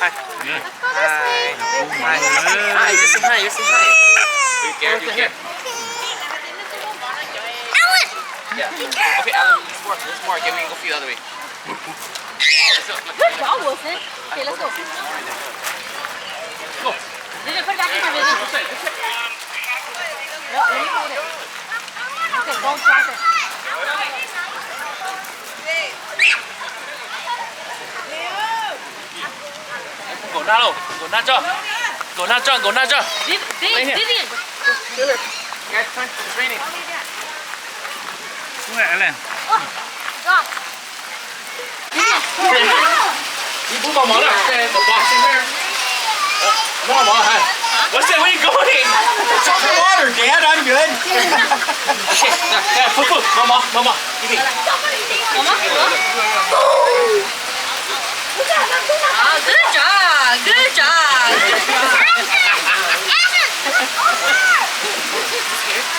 Hi. Hi. Hi. Just say hi. Just say hi. You care? You care? Yeah. Okay, Alan, just more. Just more. Okay, we can go feed the other way. Good job, Wilson. Okay, let's go. Go. Did you put it back in my business? No, let me hold it. Okay, don't drop it. Nkaum naj lauj, nkaum naj tso. Nkaum naj tso, nkaum naj tso. Viv-, Viv-, Vivian. Guys, it's raining. Oh, God. Vivian. You put my mom up there, the box in there. No, mom, hi. What's that? Where you going? It's on the water, Dad. I'm good. Okay, now, now, put, put. Mama, mama, give me. Mama, mama. Ah, good job, good job.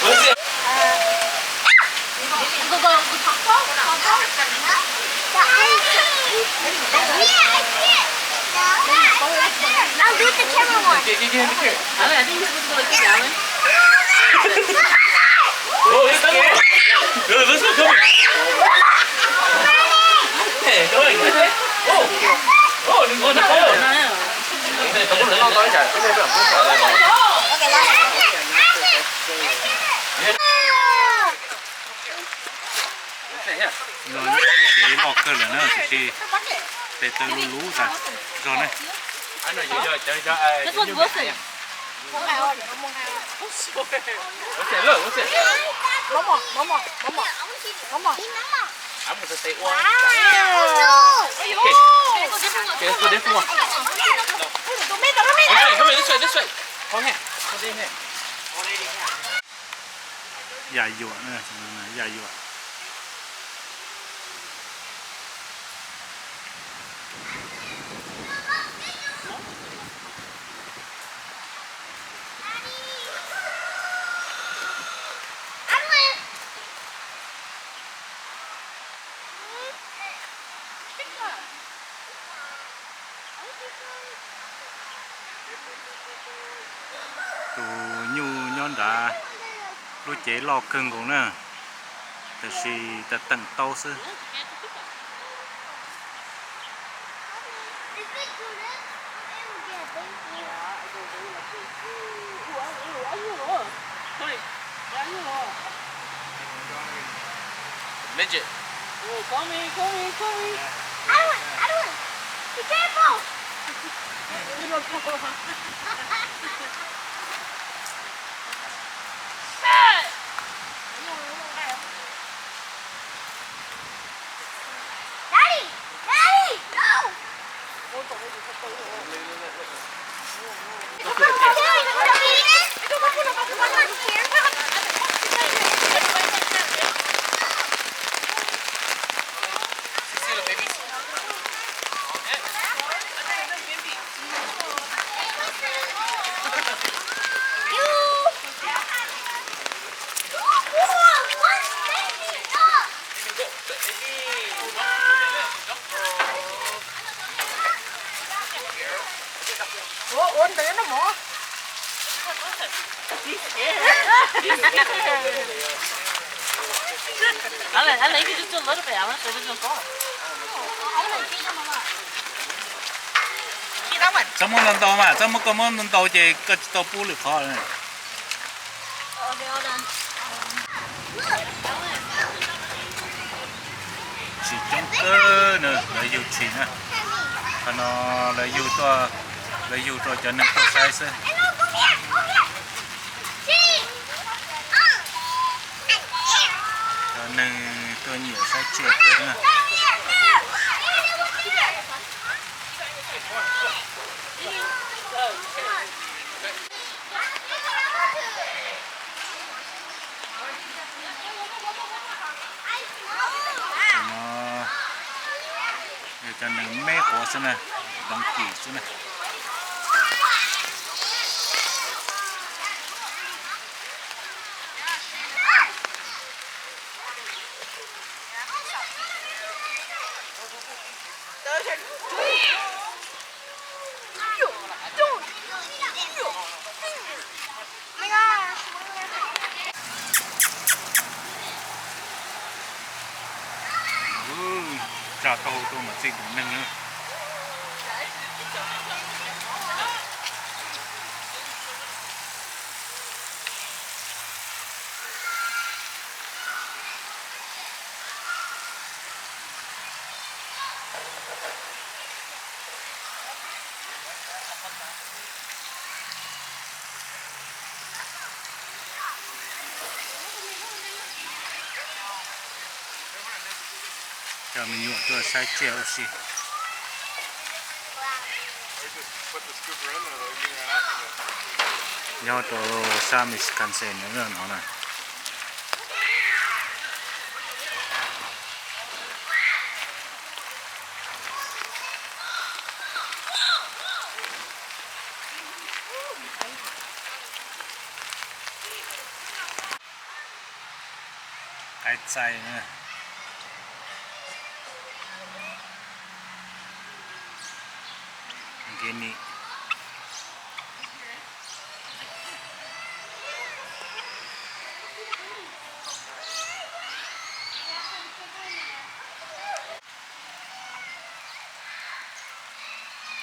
What's it? I'll do the camera one. Get, get, get in the camera. I think he's supposed to go like this, Alan. Oh, it's coming. Look, look, look, coming. Hey, go ahead. Oh, oh, oh, no. Lub tsev loj kawg lawm na, tiam sis tes taw luv luv tas zog ne. This one's Wilson. What's that? Look, what's that? Mama, mama, mama, mama. Wow. Okay, let's go different one. This way, come here, this way, this way. Hold here. Hold in here. Yaj yuam, yaj yuam. Tus nyuj nyob nrad, lub cev loj kawg nkaus na, tiam sis tawm teem tau xwb. Midget. Oh, coming, coming, coming. I don't want, I don't want. Be careful. Daddy, Daddy, no. Ua ua ntawd no mog. Alan, Alan, you can just do a little bit, Alan, so it doesn't fall. Txhob muab ntau ntau mas, txhob muab, koj muab ntau ntau ces koj tsis tau pub lwm qhov. Tshis coob kawg na, lawv yug tshis na. Qhov no lawv yug tuaj, lawv yug rau cov neeg tuaj saib xwb. Cov neeg tuaj nyiam saib tsiaj kawg na. Cov no yog cov neeg meb quav xwb na, donkey xwb na. Tsa taub hau tuaj mas txij tus neeg na. Coj me nyuam tuaj saib tsiaj ua si. Nyob rau sab Wisconsin no na. Qaib txaij na. Nkiv nim.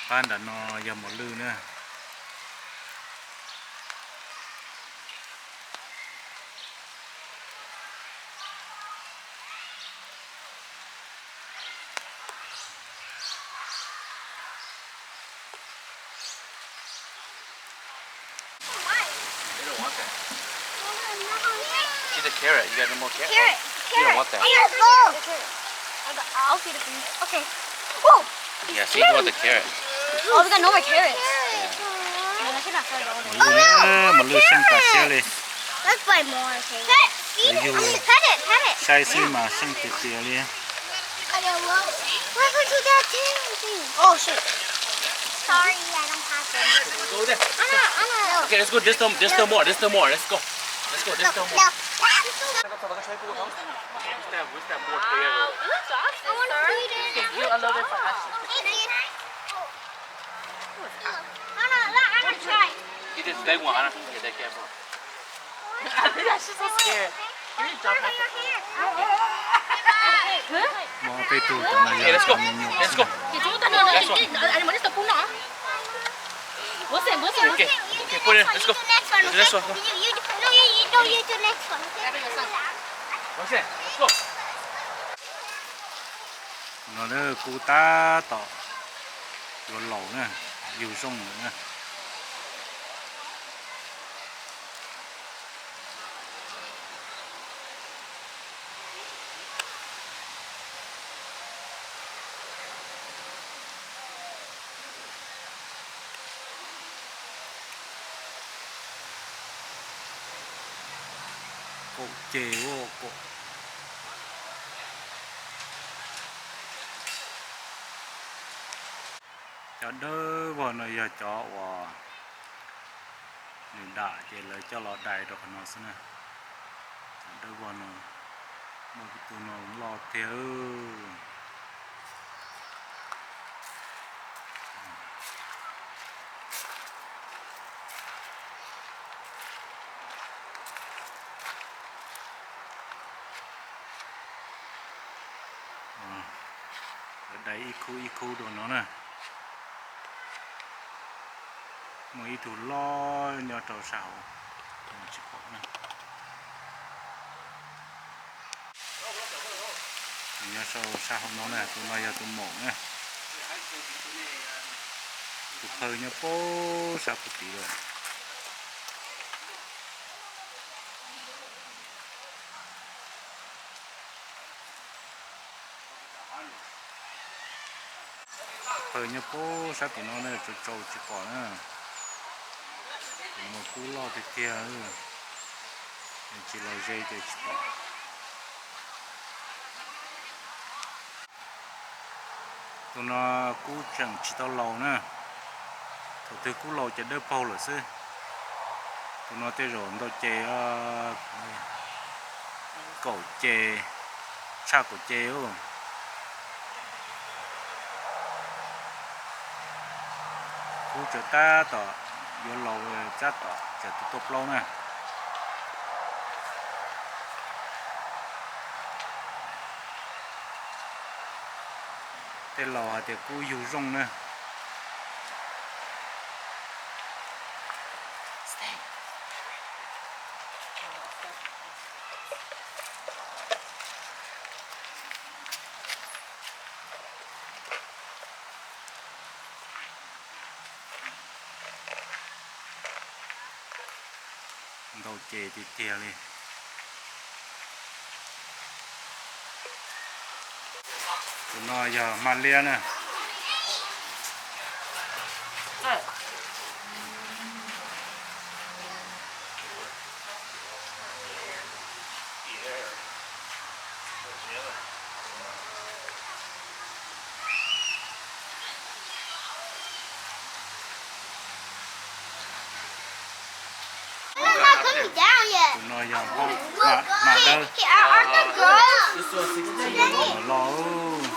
Pab nram no yog mos lwj na. They don't want that. See the carrot. You got no more carrot? Carrot. You don't want that. Carrot. I'll feed it for you. Okay. Whoa! Yeah, see, you want the carrot. Oh, we got no more carrots. Yeah. No, that's not fair at all. Mos lwj, mos lwj seej tas siab li. Let's buy more, okay? Pet, feed it. I mean, pet it, pet it. Saib xwb mas seej tiag tiag li. Why would you do that to me? Oh, shit. Sorry, I don't have any. Go there. Anna, Anna. Okay, let's go. There's no, there's no more. There's no more. Let's go. Let's go. There's no more. No, no. Let's have, let's have more together. Wow, this is awesome. Sorry. Can you a little bit for us? Thank you. Anna, let Anna try. You just take one, Anna. Yeah, take care of her. She's so scared. Can you drop her? Muaj peb tug tam no. Okay, let's go. Let's go. Next one. Okay, okay, put it in. Let's go. Let's go. You, you, no, you, you do next one, okay? Let's go. No na, kub tab tom yuav laus na, yug zoo lawm na. Kaum ces ua kaum. Cov dawb vog no yog cov uas nws dam ces lawv coj los dai rau qhov no xwb na. Cov dawb vog no, muaj tus no loj tiag. Lawv dai ib khub ib khub rau no na. Muaj ib tug loj nyob rau sab hauv, tsis pom na. Nyob rau sab hauv no na, tus no yog tus maum na. Tus phawj nyob puag sab puag tid lawm. Phawj nyob puag sab tim no na, tsau tsau tsis pom na. Tus no kub loj tiag tiag, tsis los ze ces tsis pom. Tus no kub tseem tsis tau laus na. Thaum twg kub laus ces dawb paug lawm xwb. Tus no tej zaum ntau ces kaum ces, tshaj kaum ces. Kub tseem tab tom yuav laus, tab tom tseem tuaj plaub na. Tej laus hais tias kub yug zoo na. Ntau ces tiag tiag li. Tus no yog mag liab na. Tus no yog mag dawb. Los.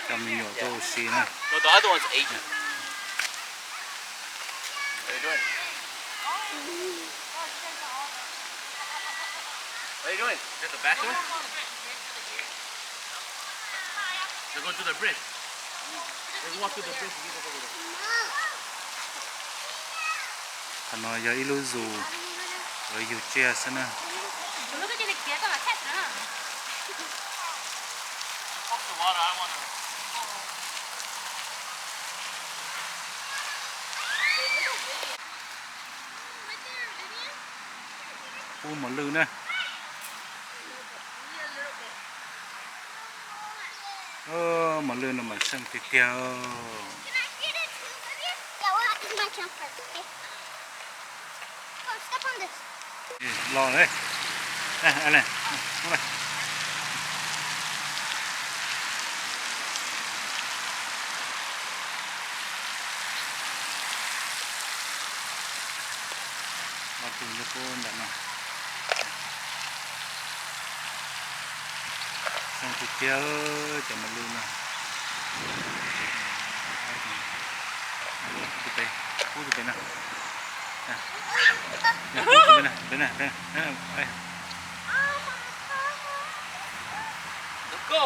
Cov me nyuam tuaj ua si na. Qhov no yog ib lub zus lawv yug tsiaj xwb na. Ub, mos lwj na. Mos lwj no mas seej tiag tiag. Los. Ob tug nyob puag nram no. Seej tiag tiag cov mos lwj no. Tus pem, ub, tus pem no. Pem no, pem no, pem no. Go.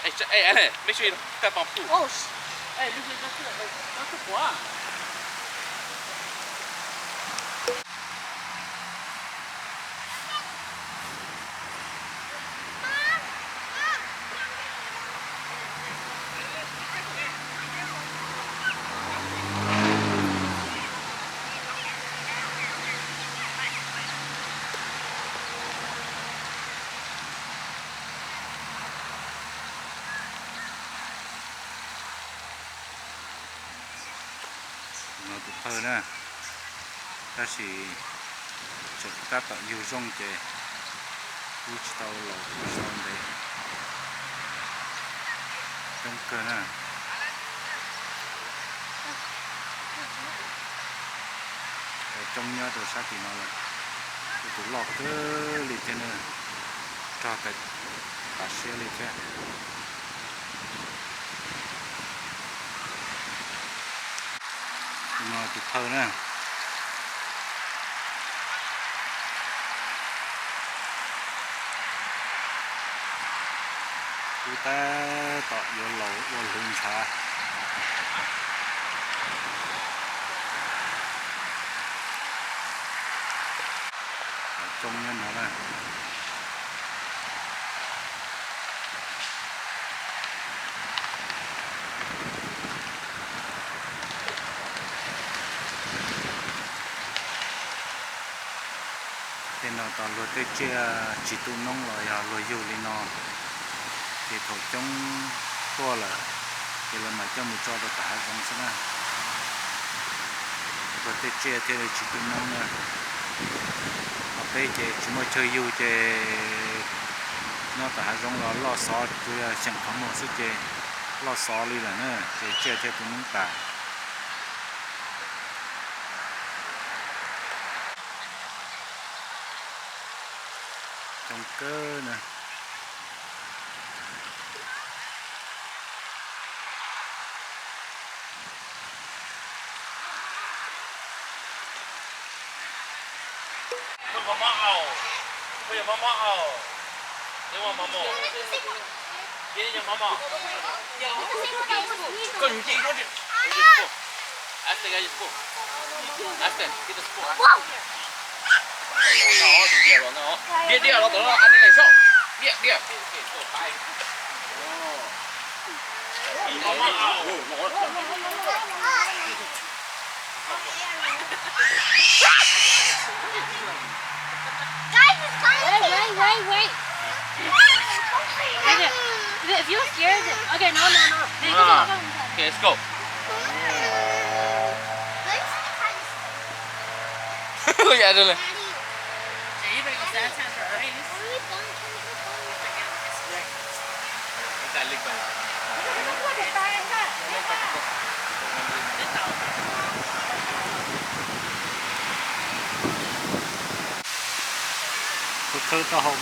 Hey, ch-, hey, Alex, make sure you step on poop. Oh, sh-, hey, look, look, look, look, look, look, look, look. No tus thawj na, tab sis tseem tab tom yug zoo ces kub tsis tau laus kub tsis tau ntev. Coob kawg na. Coob nyob rau sab tim no lawm. Tus loj kawg li thiab na, rog tas siab li thiab. Tus no tus thawj na. Kub tab tom yuav laus ua hluv ntshav. Coob nyob no na. Tej no tos luag tej tsiaj tsis tu noob los yog luag yug li no, ces thaum coob tuaj lawm ces lawv mam coj mus tso rau tom hav zoov xwb na. Luag tej tsiaj thiaj li tsis tu noob na. Ho peb ces tsis muaj chaw yug ces nyob tom hav zoov los loj xov, tsuas yog xyeem qhov muag xwb ces loj xov li lawm na, ces tsiaj thiaj tu noob tas. Coob kawg na. Koj nce, Aston, koj nce, Aston, koj nce. Diaj diaj los tom no, Aston, saib. Diaj diaj. Guys, it's kind of Wait, wait, wait, wait. If you scared, okay, no, no, no. Hey, come on, come on, come on. Okay, let's go. Let's try this. Ui, ya, dale. Kuv thawb taub hau.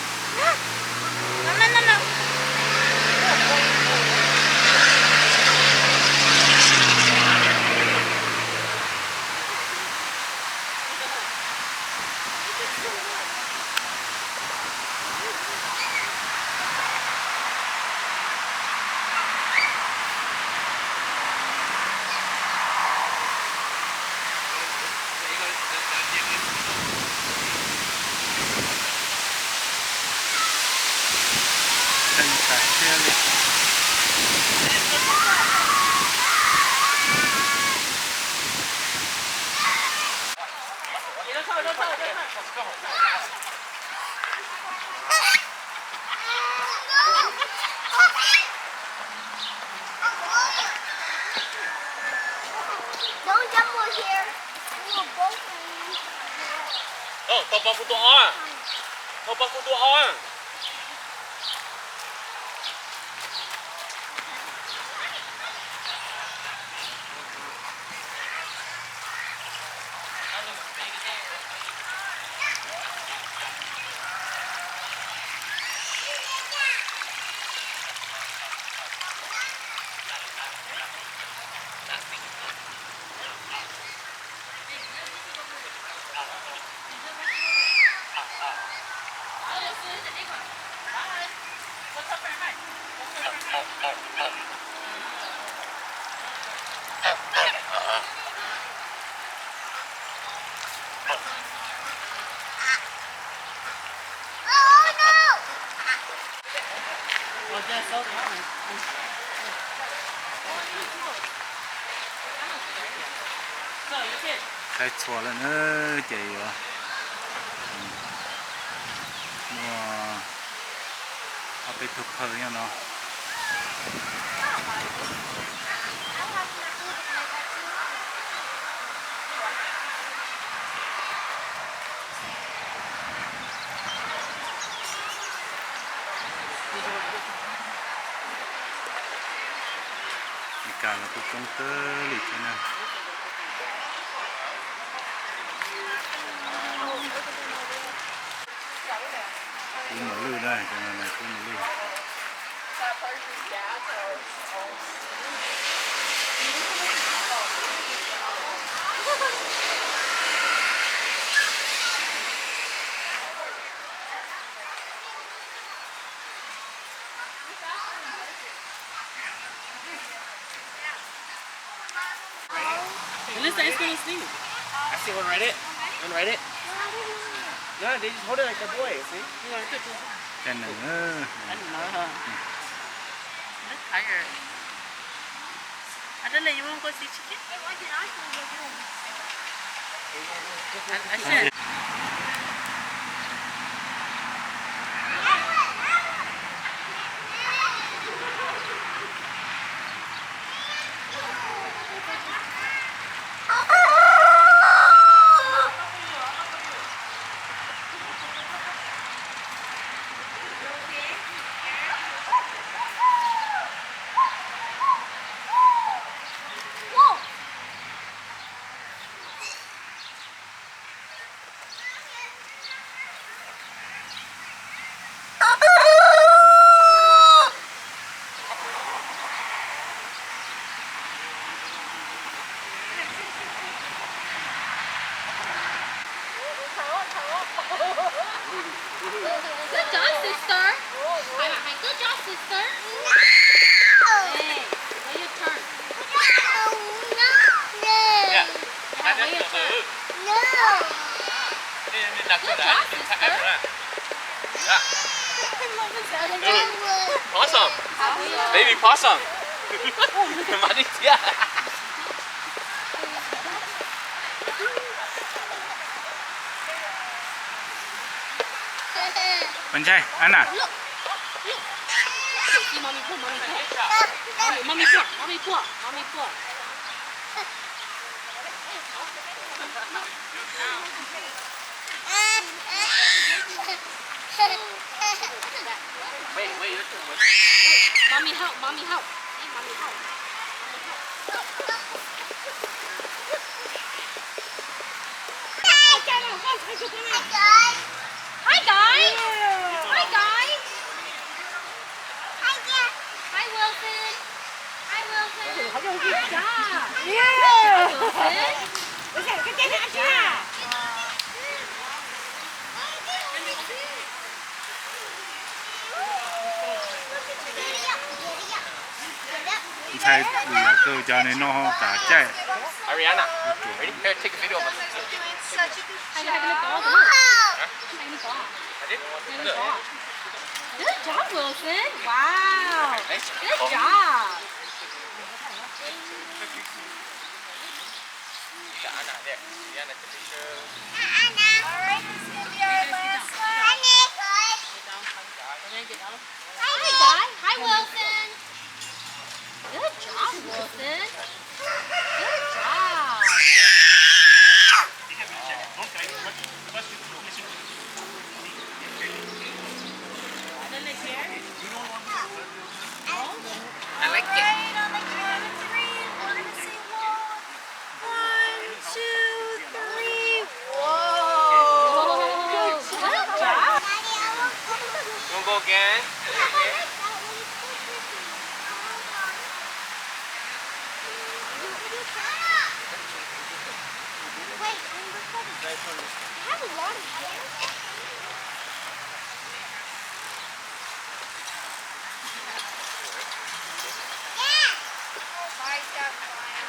Don't jump on here. You will both leave. Tau, tau pab kuv tua ob. Tau pab kuv tua ob. Saib txhua lawm na, ces yuav muaj ob peb tug phawj nyob no. Meskas los kuj coob kawg li thiab na. Kub mos lwj na, cov no kub mos lwj. Melissa is gonna sleep. I see one right it. One right it. No, they just hold it like the boy, see? Cov no, I'm tired. I don't know, you want to go see chicken? I, I said. Good job, sister. Hais, hais good job, sister. Hey, wait your turn. Hais, wait your turn. Good job, sister. Possum. Baby possum. Mas li thiab. Ua ntsaig, Anna. Mommy, mommy, mommy, mommy, mommy, mommy. Mommy help, mommy help. Hi, guys. Hi, guys. Hi, Wilson. Hi, Wilson. Good job. Good job, Wilson. Ntxhais lwm yam kawg, cov no ho kav caij. Ariana, ready? Here, take a video of us. Are you having a go? Huh? Are you having a go? I did. Having a go? Good job, Wilson. Wow. Nice. Good job. Got Anna there. Ariana, take a picture. All right, this is gonna be our last lap. Hi, guys. Hi, Wilson. Good job, Wilson. Good job. I like it. All right, on the count of three, we're gonna say whoa. One, two, three. Whoa. Good job. You wanna go again? Wait, I have a lot of hair. Yeah. Oh, flies got flying.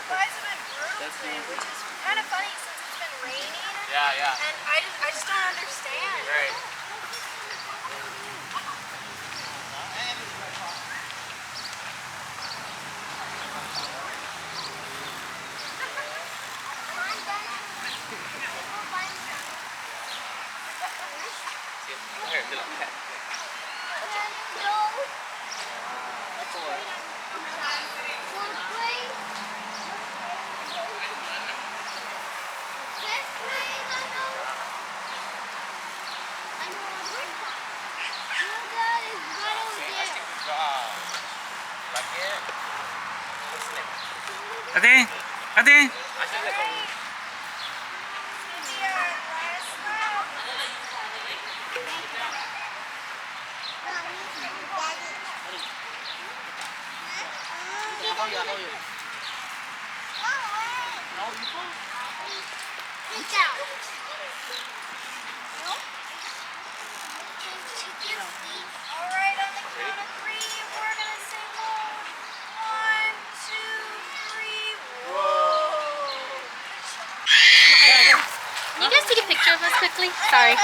Flies have been brutal today, which is kind of funny since it's been raining. Yeah, yeah. And I just, I just don't understand. Right. Atin, Atin. All right, on the count of three, we're gonna sing whoa. One, two, three, whoa. Can you guys take a picture of us quickly? Sorry.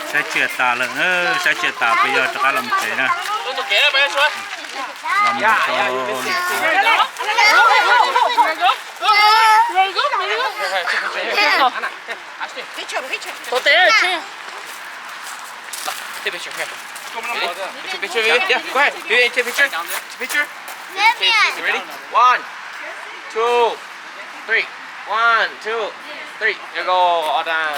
Saib tsiaj tas lawm, saib tsiaj tas peb yuav rov qab los tsev na. Los mus rau lwm qhov. Take a picture here. Ready? Take a picture, yeah. Go ahead. Take a picture. Take a picture. Ready? One, two, three. One, two, three. There you go. All done.